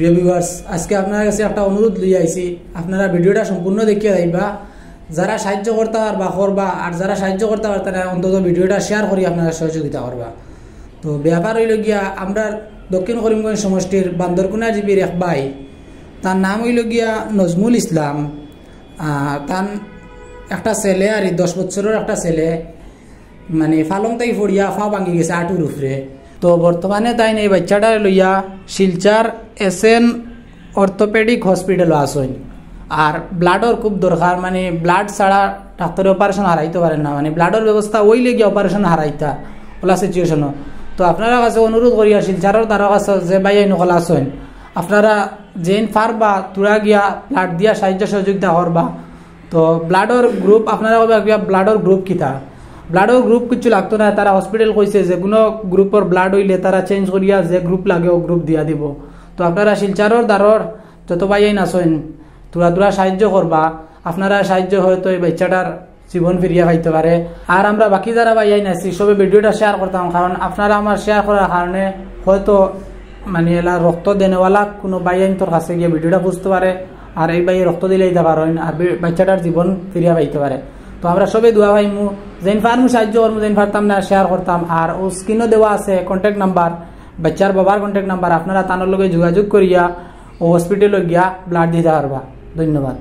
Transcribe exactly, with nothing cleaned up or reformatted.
প্রিয় ভিউয়ার্স, আজকে আপনারার কাছে একটা অনুরোধ লইয়া আইছি, আপনারা ভিডিওটা সম্পূর্ণ দেখিয়া যাইবা। যারা সাহায্য করতা পারবা করবা, আর যারা সাহায্য করতা পারতা না, অন্তত ভিডিওটা শেয়ার করি আপনারা সহযোগিতা করবা। তো ব্যাপার অইলো গিয়া, আমরার দক্ষিণ করিমগঞ্জ সমষ্টির বান্দরকুনা জিপির এক ভাই, তার নাম অইলো গিয়া নজমুল ইসলাম। আহ, তান একটা ছেলে, আর এই দশ বছরর একটা ছেলে, মানে, ফালং তাই পড়িয়া ফা ভাঙি গেছে আটুর উপরে। তো বর্তমানে তাইন এই বাইচ্চাটারে লইয়া শিলচর এসএন অর্থোপেডিক হসপিটালো আছইন। আর ব্লাডর খুব দরকার, মানে, ব্লাড ছাড়া ডাক্তরে অপারেশন হারাইতো পারের না, মানে, ব্লাডর ব্যবস্থা অইলে গিয়া অপারেশন হারাইতা, অলা সিচুয়েশনও। তো আপনারার কাছে অনুরোধ করিয়া শিলচরর দ্বারা কাছে যে ভাইয়াইন অকল আছইন, আপনারা যেইন পারবা থুড়া গিয়া ব্লাড দিয়া সাহায্য সহযোগিতা করবা। তো ব্লাডর গ্রুপ, আপনারা কইবা কিবা ব্লাডর গ্রুপ কিতা? ব্লাডর গ্রুপ কিচ্ছু লাগতো না, তারা হসপিটাল কইছে যে কোনো গ্রুপর ব্লাড অইলে তারা চেঞ্জ করিয়া যে গ্রুপ লাগে ও গ্রুপ দিয়া দিব। তো আপনারা শিলচরর দ্বারর যত ভাইয়াইন আছইন, থুড়া থুড়া সাহায্য করবা। আপনারা সাহায্য হয়তো এই বাইচ্চাটার জীবন ফিরিয়া পাইতে পারে। আর আমরা বাকি যারা ভাইয়াইন আছি, সবে ভিডিওটা শেয়ার করতাম, কারণ আপনারা আমার শেয়ার করার কারণে হয়তো, মানে, এলা রক্ত দেনেওয়ালা কোনো ভাইয়াইনতর কাছে গিয়া ভিডিওটা বুঝতে পারে, আর এই ভাইয়ে রক্ত দিলাইতা পারইন, আর বি-, বাইচ্চাটার জীবন ফিরিয়া পাইতে পারে। তো আমরা সবে দোয়া পাইমু, যেইন পারমু সাহায্য করমু, যেইন পারতাম না শেয়ার করতাম। আর ও স্ক্রিনও দেওয়া আছে কন্ট্যাক্ট নাম্বার, বাইচ্চার বাবার কন্ট্যাক্ট নাম্বার, আপনারা তানর লগে যোগাযোগ করিয়া ও হসপিটালো গিয়া ব্লাড দিতা পারবা। ধন্যবাদ।